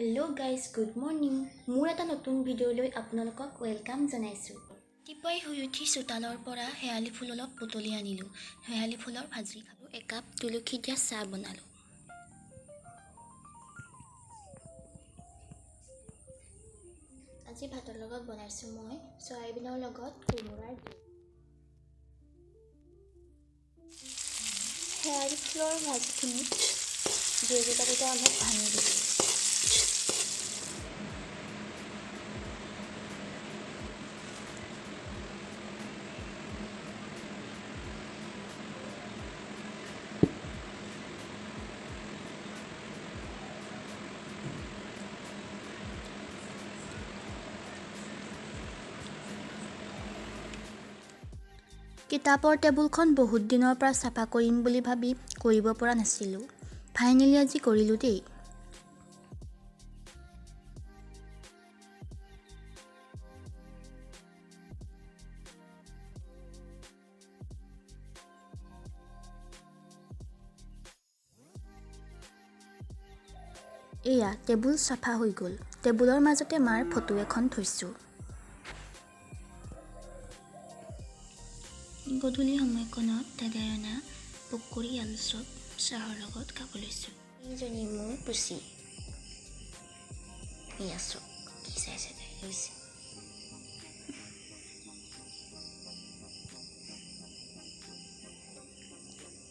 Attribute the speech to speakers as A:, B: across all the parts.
A: Hello' guys, good morning. মোৰ এটা নতুন ভিডিঅ'লৈ আপোনালোকক welcome জনাইছোঁ। ৰাতিপুৱাই শুই উঠি চোতালৰ পৰা শেৱালি ফুল অলপ বুটলি আনিলোঁ। শেৱালি ফুলৰ ভাজি খালোঁ। একাপ তুলসী দিয়া চাহ বনালোঁ। আজি ভাতৰ লগত বনাইছোঁ মই চয়াবিনৰ লগত কোমোৰাৰ জোল। শেৱালি ফুলৰ ভাজিখিনিত জলকীয়া দুটা অলপ ভাঙি দিছোঁ। কিতাপৰ টেবুলখন বহুত দিনৰ পৰা চাফা কৰিম বুলি ভাবি কৰিব পৰা নাছিলোঁ। ফাইনেলি আজি কৰিলোঁ দেই। এয়া টেবুল চাফা হৈ গ'ল। টেবুলৰ মাজতে মাৰ ফটো এখন থৈছোঁ। গধূলি সময়কণত দাদাই অনা পকৰি, আলু চপ চাহৰ লগত খাব লৈছোঁ। এইজনী মোৰ পুচি। এয়া চব কি চাইছে তাই হৈছে।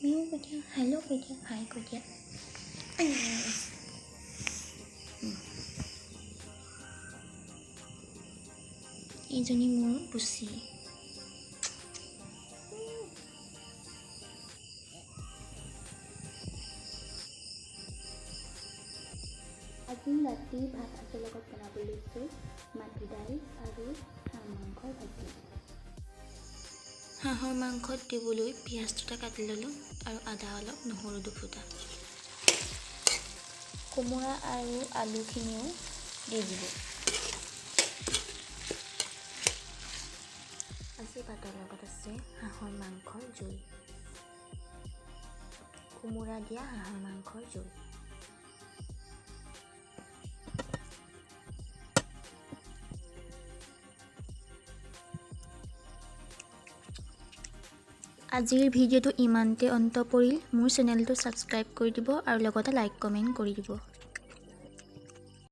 A: মিউ কৈ দিয়া, হেল্ল' কৈ দিয়া, হাই কৈ দিয়া। এইজনী মোৰ পুচি। আজি ৰাতি ভাত সাজৰ লগত বনাব লৈছোঁ মাটি দাইল আৰু হাঁহ মাংসৰ ভাজি। হাঁহৰ মাংসত দিবলৈ পিঁয়াজ দুটা কাটি ল'লোঁ আৰু আদা অলপ, নহৰু দুফুটা, কোমোৰা আৰু আলুখিনিও দি দিলোঁ। আজি ভাতৰ লগত আছে হাঁহৰ মাংসৰ জোল, কোমোৰা দিয়া হাঁহৰ মাংসৰ জোল। আজিৰ ভিডিঅ'টো ইমানতে অন্ত পৰিল। মোৰ চেনেলটো ছাবস্ক্ৰাইব কৰি দিব আৰু লগতে লাইক, কমেণ্ট কৰি দিব।